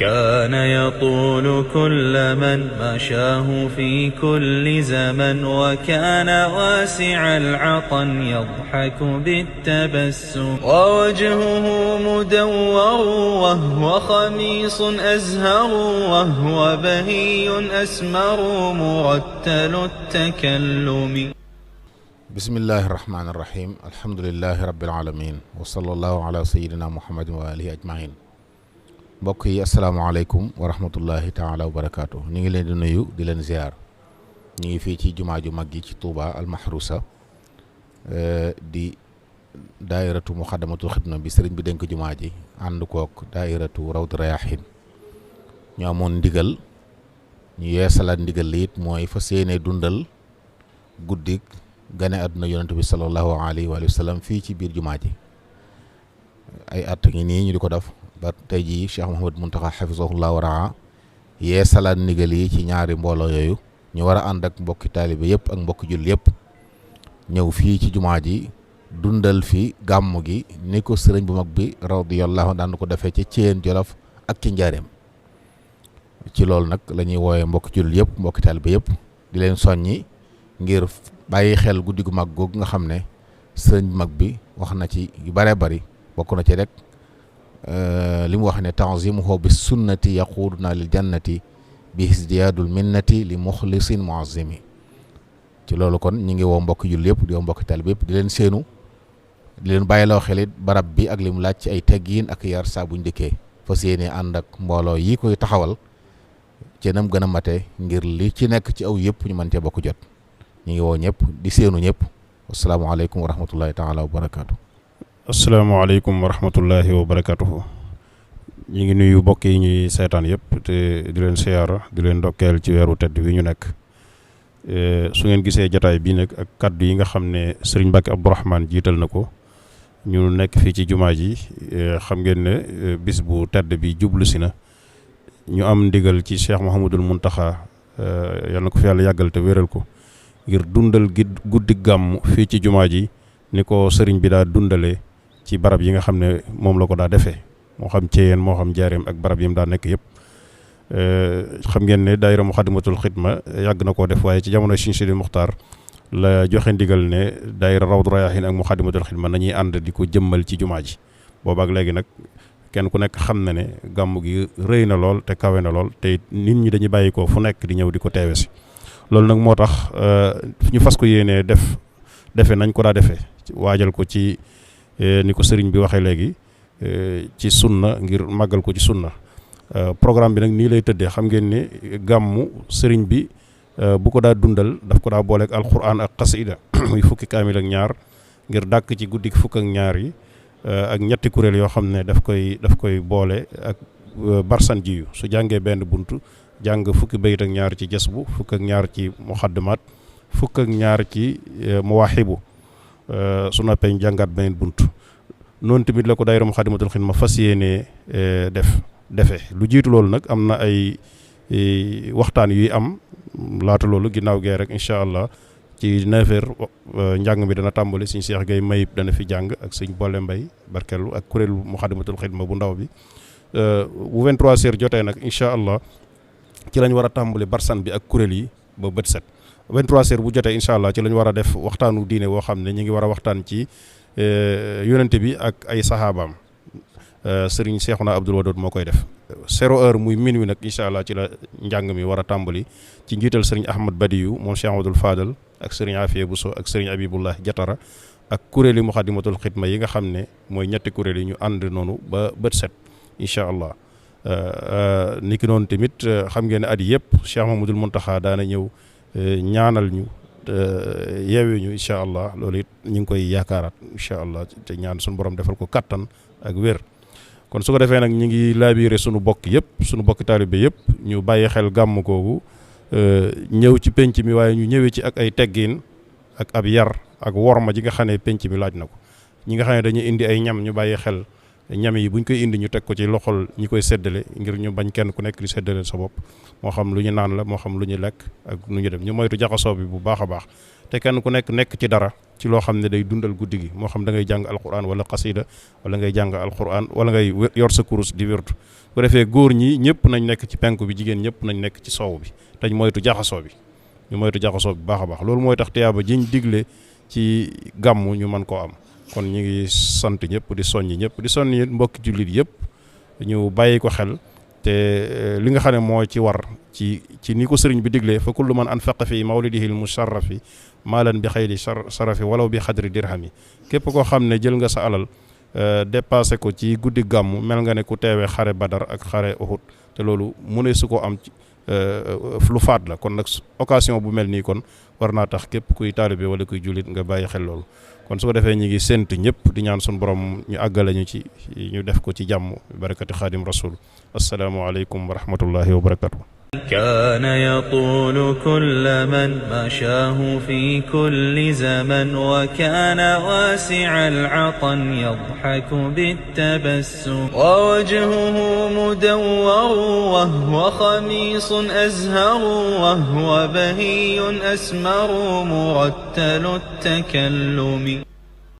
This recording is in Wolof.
كان يطول كل من مشاه في كل زمن وكان واسع العطن يضحك بالتبسم ووجهه مدور وهو خميص أزهر وهو بهي أسمر مرتل التكلم. بسم الله الرحمن الرحيم الحمد لله رب العالمين وصلى الله على سيدنا محمد وآله أجمعين. mbokk yi asalaamaaleykum wa rahmatullahi taala wa barakaatu. ñu ngi leen di nuyu di leen ziar. ñu ngi fii ci jumaa ju mag gi ci Touba almahrusa di daairatu muxaddamatul xidma bi sëriñ bi dénk jumaa ji ànd kook daairatu rawdu rayahin. ñu amoon ndigal ñu yeesalaat ndigal li it mooy fas yéene dundal guddik gane àdduna yonent bi sallallahu alayhi wa sallam fii ci biir jumaa ji ay at ngi nii ñu di ko def ba tey jii Cheikh Mouhamadou Mountakha hafizahullah wa raa yee salaat ndigal yi ci ñaari mbooloo yooyu ñu war a ànd ak mbokki taalibe yëpp ak mbokki jul yëpp ñëw fii ci jumaa ji dundal fi gàmm gi ni ko sëriñ bu mag bi radiyallahu daan ko defee ci Thiène Jolof ak ci Njaareem. ci loolu nag la ñuy wooyee mbokki jul yëpp mbokki taalibe yëpp di leen soññi ngir bàyyi xel guddi gu mag googu nga xam ne sëriñ bu mag bi wax na ci yu bëree bëri bokk na ci rek li mu wax ne tanzimuhu bi sunnati yaquduna lil jannati bi isdiyaadul minnati li muxlisin muazimi. ci loolu kon ñi ngi woo mbokki jul yëpp di woo mbokki taalibe yëpp di leen séenu di leen bàyyiloo xelit barab bi ak li mu laaj ci ay teggiin ak yar saa buñ dëkkee fas yéene ànd ak mbooloo yi koy taxawal ci nam gën a mate ngir li ci nekk ci aw yëpp ñu mën cee bokk jot. ñu ngi woo ñëpp di séenu ñëpp. asalaamaaleykum wa rahmatullahi taala wa barakaatu. asalaamaaleykum wa rahmatullahi wa barakatuhu. ñu ngi nuyu mbokk yi ñuy seetaan yëpp te di leen siyaara di leen ndokkeel ci weeru tedd wi ñu nekk. su ngeen gisee jataay bii nag ak kaddu yi nga xam ne sëriñ Mbàkke Abdourahmane jiital na ko ñu nekk fii ci jumaa ji xam ngeen ne bis bu tedd bi jublu si na ñu am ndigal ci Cheikh Mouhamadul Mountakha yal na ko fi yàlla yàggal te wéral ko ngir dundal guddi gàmm fii ci jumaa ji ni ko sëriñ bi daa dundalee ci barab yi nga xam ne moom la ko daa defee moo xam Thiène moo xam Njaareem ak barab yi mu daa nekk yëpp. xam ngeen ne daayira Muxaddamatul Xidma yàgg na koo def waaye ci jamono Sëriñ Sidi Muxtaar la joxe ndigal ne daayira Rawdu Rayaahiin ak Muxaddamatul Xidma nañuy ànd di ko jëmmal ci jumaa ji. boobaak léegi nag kenn ku nekk xam na ne gàmm gi rëy na lool te kawe na lool te nit ñi dañuy bàyyi ko fu nekk di ñëw di ko teewe si. loolu nag moo tax ñu fas ko yéenee defe nañ ko daa defee waajal ko ci ni ko sëriñ bi waxee léegi ci sunna ngir màggal ko ci sunna. programme bi nag nii lay tëddee xam ngeen ne gàmmu sëriñ bi bu ko daa dundal daf ko daa booleeg alquran ak xasida muy fukki kaamil ak ñaar ngir dàkk ci guddik fukk ak ñaar yi ak ñetti kuréel yoo xam ne daf koy boole ak barsan jiyu su jàngee benn buntu jàng fukki bayit ak ñaar ci jasbu fukk ak ñaar ci muxaddimaat fukk ak ñaar ci muwaahibu su noppee jàngaat beneen buntu noonu tamit la ko daayira Muxaddamatul Xidma fas yéenee defe lu jiitu loolu nag am na ay waxtaan yuy am laata loolu ginnaaw gee rek incha allah ci 9h njàng mi dana tàmbali suñ Cheikh Gueye Mayib dana fi jàng ak suñ Bolle Mbay barkellu ak kuréelu Muxaddamatul Xidma bu ndaw bi bu 23h jotee nag incha allah ci lañ war a tàmbali barsan bi ak kuréel yi ba bët set 23h bu jotee incha allah ci lañ war a def waxtaanu diine woo xam ne ñu ngi war a waxtaan ci yonente bi ak ay saxaabaam sëriñ Seexuna Abdul Wadood moo koy def 0h muy minuit nag incha allah ci la njàng mi war a tàmbali ci njiital sëriñ Ahmad Badiyu moom Cheikh Amadul Fadal ak sëriñ Afiya Buso ak sëriñ Abibullah Jatara ak kuréeli Muxaddamatul Xidma yi nga xam ne mooy ñetti kuréel yi ñu ànd noonu ba bët set incha allah. niki noonu tamit xam ngeen ne at yëpp Cheikh Mamadul Muntaxa daana ñëw ñaanal ñu yeewee ñu incha allah loolu it ñu ngi koy yaakaaraat incha allah te ñaan suñu borom defal ko kattan ak wér. kon su ko defee nag ñu ngi laabiire suñu bokk yëpp suñu bokki taalibe yëpp ñu bàyyi xel gàmm googu ñëw ci penc mi waaye ñu ñëwee ci ak ay teggiin ak ab yar ak worma ji nga xam ne penc mi laaj na ko ñi nga xam ne dañuy indi ay ñam ñu bàyyi xel ñam yi buñ koy indi ñu teg ko ci loxol ñi koy séddale ngir ñu bañ kenn ku nekk di séddale sa bopp moo xam lu ñu naan la moo xam lu ñu lekk ak lu ñu dem ñu moytu jaxasoo bi bu baax a baax te kenn ku nekk ci dara ci loo xam ne day dundal guddi gi moo xam da ngay jàng alquran wala xasida wala ngay jàng alquran wala ngay yor sa kurus di wérdu bu defee góor ñi ñëpp nañ nekk ci penku bi jigéen ñëpp nañ nekk ci soow bi te ñu moytu jaxasoo bi baax a baax loolu mooy tax tiyaaba jiñ digle ci gàmmu ñu mën koo am kon ñu ngi sant ñëpp di soññi ñëpp di soññi mbokki jullit yëpp ñu bàyyi ko xel te li nga xam ne moo ci war ci ni ko sëriñ bi diglee fa kullu man anfaqa fi mawlidihi l musharrafi maalan bi xayri sarafi walaw bi xadri dirhami képp koo xam ne jël nga sa alal dépassé ko ci guddi gàmmu mel nga ne ku teewee xare Badar ak xare Uhud te loolu mu ne su ko am lu faat la kon nag occasion bu mel nii kon war naa tax képp kuy taalibe wala kuy jullit nga bàyyi xel loolu kon su ko defee ñu ngi sént ñëpp di ñaan suñu borom ñu àggale ñu ci ñu def ko ci jàmm barakati xaadim rasul assalaamu aleykum wa rahmatullahi wa barakatuh كان يطول كل من مشاه في كل زمن وكان واسع العطن يضحك بالتبسم ووجهه مدور وهو خميص أزهر وهو بهي أسمر مرتل التكلم